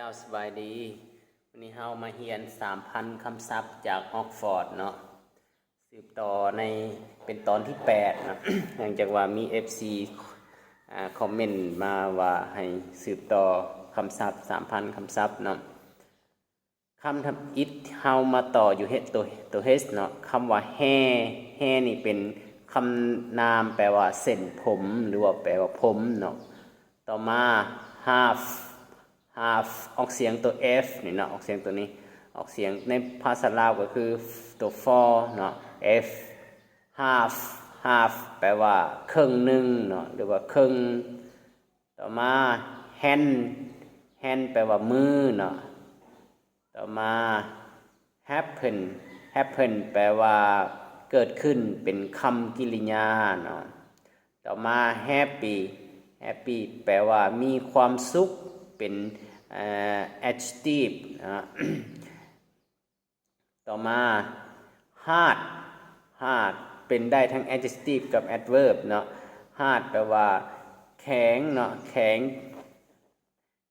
ເຈົ້າສະບາຍດີ. ມື້ນີ້ເຮົາມາຮຽນສາມພັນຄຳສັບຈາກອອກຟອດເນາະ ສືບຕໍ່ໃນ ເປັນຕອນທີແປດເນາະ. ເນື່ອງຈາກວ່າມີເອັຟຊີ ອາ ຄອມເມັນມາວ່າໃຫ້ສືບຕໍ່ຄຳສັບສາມພັນຄຳສັບເນາະ. ຄຳທຳອິດເຮົາມາຕໍ່ຢູ່ເຮັດ ຕົວ ຕົວເຮັດເນາະ. ຄຳວ່າແຮ ແຮນີ້ເປັນຄຳນາມແປວ່າເສັ້ນຜົມ ຫຼືວ່າແປວ່າຜົມເນາະ. ຕໍ່ມາ ຮາຟ ຮາຟ ອອກສຽງຕົວເອັຟນີ້ເນາະ ອອກສຽງຕົວນີ້ ອອກສຽງໃນພາສາລາວກໍຄືຕົວຟໍເນາະ ເອັຟ ຮາຟ ຮາຟ ແປວ່າເຄິ່ງໜຶ່ງເນາະ ຫຼືວ່າເຄິ່ງ. ຕໍ່ມາ ແຮນ ແຮນ ແປວ່າມືເນາະ. ຕໍ່ມາ ແຮັບເພິນ ແຮັບເພິນ ແປວ່າເກີດຂຶ້ນ ເປັນຄຳກິລິຍາເນາະ. ຕໍ່ມາ ແຮບປີ ແຮບປີ ແປວ່າມີຄວາມສຸກ ເປັນ ເອີ ແອັດເຈັກທີບເນາະ. ຕໍ່ມາ ຮາດ ຮາດ ເປັນໄດ້ທັງແອັດເຈັກທີບກັບແອັດເວີບເນາະ. ຮາດ ແປວ່າແຂງເນາະ ແຂງ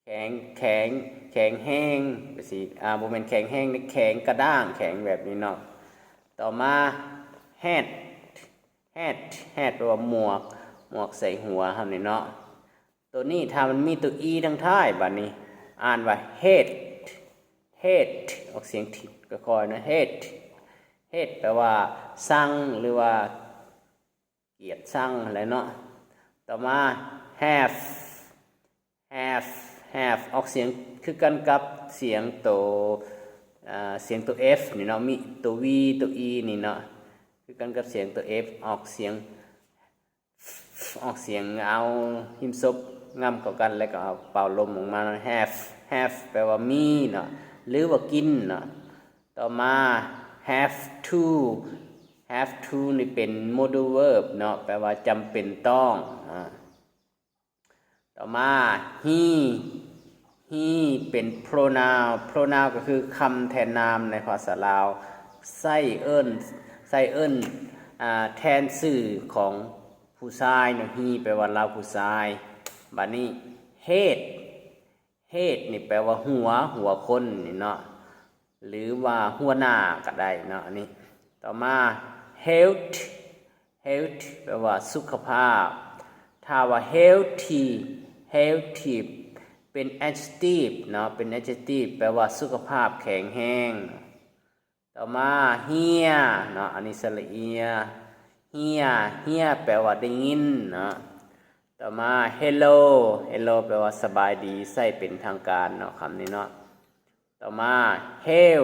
ແຂງ ແຂງ ແຂງແຮງ ຈັ່ງຊີ້ ອາ ບໍ່ແມ່ນແຂງແຮງເດ້ ແຂງກະດ້າງ ແຂງແບບນີ້ເນາະ. ຕໍ່ມາ ແຮດ ແຮດ ແຮດ ແປວ່າໝວກ ໝວກໃສ່ຫົວເຮົານີ້ເນາະ. ໂຕນີ້ຖ້າມັນມີຕົວອີທັງທ້າຍ ບາດນີ້ອ່ານວ່າເຮດ ເຮດ ອອກສຽງທີຄ່ອຍໆເນາະ ເຮດ ເຮດ ແປວ່າຊັງ ຫຼືວ່າ ກຽດຊັງຫັ້ນແຫຼະເນາະ. ຕໍ່ມາ ແຮຟ ແຮຟ ແຮຟ ອອກສຽງຄືກັນກັບສຽງໂຕ ອາ ສຽງໂຕເອັຟນີ້ເນາະ ມີໂຕວີໂຕອີນີ້ເນາະ ຄືກັນກັບສຽງໂຕເອັຟ ອອກສຽງ ອອກສຽງເອົາຮີມສົບງ່ຳເຂົ້າກັນ ແລ້ວກໍເອົາເປົ່າລົມອອກມາ ແຮຟ ແຮຟ ແປວ່າມີເນາະ ຫຼືວ່າກິນເນາະ. ຕໍ່ມາ ແຮຟທູ ແຮຟທູນີ້ເປັນໂມດູເວີບເນາະ ແປວ່າຈຳເປັນຕ້ອງເນາະ. ຕໍ່ມາ ຮີ ຮີ ເປັນໂປຣນາວ ໂປຣນາວກໍຄືຄຳແທນນາມໃນພາສາລາວ ໃຊ້ເອີ້ນ ໃຊ້ເອີ້ນ ອາ ແທນຊື່ຂອງຜູ້ຊາຍເນາະ ຮີ ແປວ່າລາວຜູ້ຊາຍ. ບາດນີ້ ເຮດ ເຮດນີ້ແປວ່າຫົວ ຫົວຄົນນີ້ເນາະ ຫຼືວ່າຫົວໜ້າກໍໄດ້ເນາະ ອັນນີ້. ຕໍ່ມາ ເຮວ ເຮວ ແປວ່າສຸຂະພາບ. ຖ້າວ່າເຮວທີ ເຮວທີ ເປັນແອັດເຈັກທີບເນາະ ເປັນແອັດເຈັກທີບ ແປວ່າສຸຂະພາບແຂງແຮງ. ຕໍ່ມາ ເຮຍເນາະ ອັນນີ້ສະຫຼະເອຍ ເຮຍ ເຮຍ ແປວ່າໄດ້ຍິນເນາະ. ຕໍ່ມາ ເຮໂລ ເຮໂລ ແປວ່າສະບາຍດີ ໃຊ້ເປັນທາງການເນາະ ຄຳນີ້ເນາະ. ຕໍ່ມາ ເຮວ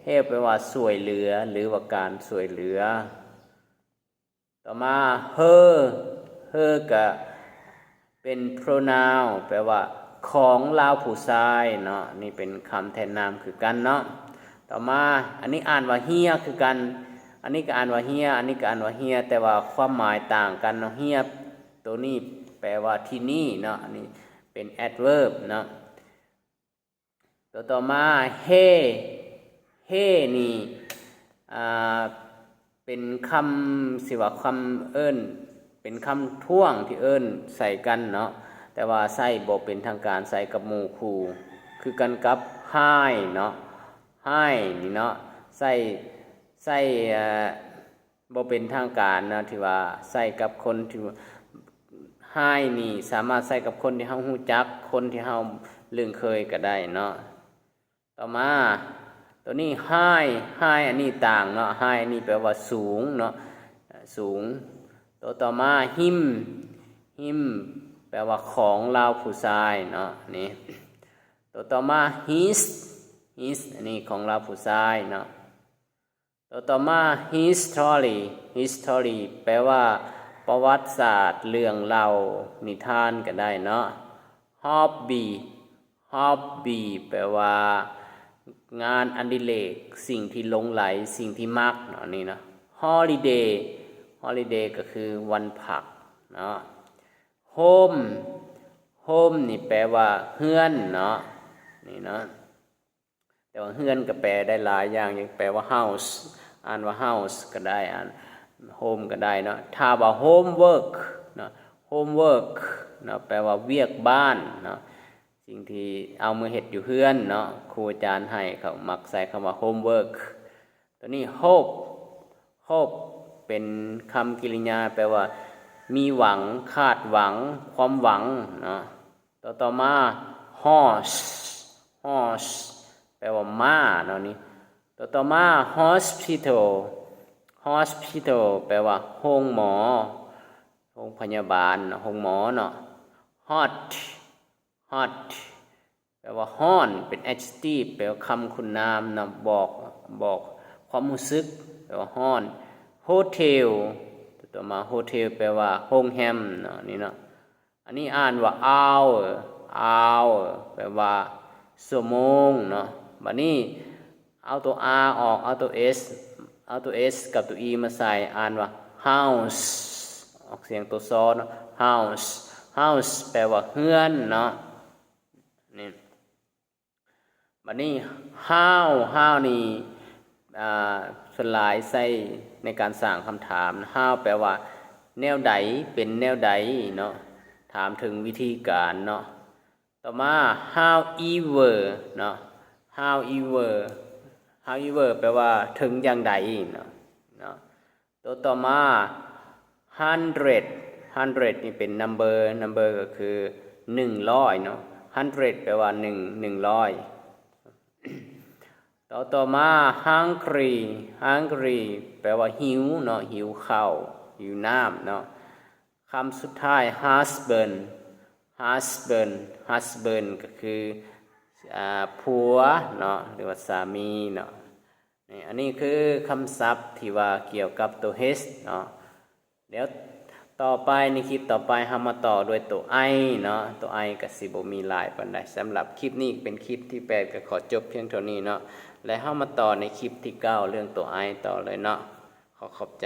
ເຮວ ແປວ່າຊ່ວຍເຫຼືອ ຫຼືວ່າການຊ່ວຍເຫຼືອ. ຕໍ່ມາ ເຮີ ເຮີກະເປັນໂປຣນາວ ແປວ່າຂອງລາວຜູ້ຊາຍເນາະ ນີ້ເປັນຄຳແທນນາມຄືກັນເນາະ. ຕໍ່ມາ ອັນນີ້ອ່ານວ່າເຮຍຄືກັນ ອັນນີ້ກໍອ່ານວ່າເຮຍ ອັນນີ້ກໍອ່ານວ່າເຮຍ ແຕ່ວ່າຄວາມໝາຍຕ່າງກັນເນາະ. ເຮຍໂຕນີ້ແປວ່າທີ່ນີ້ເນາະ ອັນນີ້ເປັນແອັດເວີບເນາະ. ໂຕຕໍ່ມາ ເຮ ເຮນີ້ ອ່າ ເປັນຄຳ ຊິວ່າຄຳເອີ້ນ ເປັນຄຳທ້ວງທີ່ເອີ້ນໃສ່ກັນເນາະ ແຕ່ວ່າໃຊ້ບໍ່ເປັນທາງການ ໃຊ້ກັບໝູ່ຄູ່ ຄືກັນກັບ ຮາຍເນາະ ຮາຍນີ້ເນາະ ໃຊ້ ໃຊ້ ເອີ ບໍ່ເປັນທາງການເນາະ ທີ່ວ່າໃຊ້ກັບຄົນທີ່ ຮາຍນີ້ສາມາດໃຊ້ກັບຄົນທີ່ເຮົາຮູ້ຈັກ ຄົນທີ່ເຮົາລຶ້ງເຄີຍກໍໄດ້ເນາະ. ຕໍ່ມາ ໂຕນີ້ ຮາຍ ຮາຍ ອັນນີ້ຕ່າງເນາະ ຮາຍ ອັນນີ້ແປວ່າສູງເນາະ ສູງ. ໂຕຕໍ່ມາ ຮິມ ຮິມ ແປວ່າຂອງລາວຜູ້ຊາຍເນາະ ນີ້. ໂຕຕໍ່ມາ ຮິສ ຣິສ ອັນນີ້ຂອງລາວຜູ້ຊາຍເນາະ. ໂຕຕໍ່ມາ ຮິສຕໍຣີ ຮິສຕໍຣີ ແປວ່າປະຫວັດສາດ ເລື່ອງເລົ່າ ນິທານກໍໄດ້ເນາະ. ຮອບບີ ຮອບບີ ແປວ່າງານອະດິເລກ ສິ່ງທີ່ຫຼົງໄຫຼ ສິ່ງທີ່ມັກເນາະ ນີ້ເນາະ. ຮອລິເດ ຮອລິເດ ກໍຄືວັນພັກເນາະ. ໂຮມ ໂຮມນີ້ແປວ່າເຮືອນເນາະ ນີ້ເນາະ. ແຕ່ວ່າເຮືອນກໍແປໄດ້ຫຼາຍຢ່າງ ຢ່າງແປວ່າເຮົາສ໌ ອ່ານວ່າເຮົາສ໌ກໍໄດ້ ອ່ານໂຮມກໍໄດ້ເນາະ. ຖ້າວ່າໂຮມເວີກເນາະ ໂຮມເວີກເນາະ ແປວ່າວຽກບ້ານເນາະ ຊິ ສິ່ງທີ່ເອົາມາເຮັດຢູ່ເຮືອນເນາະ ຄູອາຈານໃຫ້ ເຂົາມັກໃຊ້ຄຳວ່າ homework. ຕົວນີ້ hope hope ເປັນຄຳກິລິຍາ ແປວ່າ ມີຫວັງ, ຄາດຫວັງ, ຄວາມຫວັງເນາະ. ຕົວຕໍ່ມາ horse horse ແປວ່າມ້າເນາະນີ້. ຕົວຕໍ່ມາ hospital hospital ແປວ່າໂຮງໝໍ, ໂຮງພະຍາບານເນາະ, ໂຮງໝໍເນາະ. hot hot ແປວ່າຮ້ອນ, ເປັນ adjective ແປວ່າຄຳຄຸນນາມເນາະ, ບອກ, ບອກຄວາມຮູ້ສຶກ, ແປວ່າຮ້ອນ. hotel ຕໍ່ມາ hotel ແປວ່າໂຮງແຮມເນາະ, ນີ້ເນາະ. ອັນນີ້ອ່ານວ່າ hour hour ແປວ່າຊົ່ວໂມງເນາະ. ບັດນີ້ເອົາຕົວ r ອອກ, ເອົາຕົວ s, ເອົາຕົວ s ກັບຕົວ e ມາໃສ່, ອ່ານວ່າ house ອອກສຽງຕົວຊໍເນາະ, house house ແປວ່າເຮືອນເນາະ. ນີ້ ບັດນີ້ how how ນີ້ ອ່າ ສ່ວນຫຼາຍໃຊ້ໃນການສ້າງຄຳຖາມ. how ແປວ່າແນວໃດ, ເປັນແນວໃດເນາະ, ຖາມເຖິງວິທີການເນາະ. ຕໍ່ມາ however ເນາະ, however however ແປວ່າເຖິງຢ່າງໃດເນາະ, ເນາະ. ຕົວຕໍ່ມາ hundred hundred ນີ້ເປັນ number number ກໍຄືໜຶ່ງຮ້ອຍເນາະ, hundred ແປວ່າໜຶ່ງ, ໜຶ່ງຮ້ອຍ. ຕົວຕໍ່ມາ hungry hungry ແປວ່າຫິວເນາະ, ຫິວເຂົ້າ, ຫິວນ້ຳເນາະ. ຄຳສຸດທ້າຍ husband husband husband ກໍຄື ອ່າ ຜົວເນາະ ຫຼືວ່າສາມີເນາະ. ນີ້ ອັນນີ້ຄືຄຳສັບທີ່ວ່າກ່ຽວກັບຕົວ h ເນາະ. ດຽວຕໍ່ໄປ ໃນຄລິບຕໍ່ໄປ ເຮົາມາຕໍ່ດ້ວຍຕົວ i ເນາະ, ຕົວ i ກໍຊິບໍ່ມີຫຼາຍປານໃດ. ສຳລັບຄລິບນີ້ເປັນຄລິບທີແປດ ກໍຂໍຈົບພຽງເທົ່ານີ້ເນາະ, ແລະ ເຮົາມາຕໍ່ໃນຄລິບທີເກົ້າ ເລື່ອງຕົວ i ຕໍ່ເລີຍເນາະ. ຂໍຂອບໃຈ.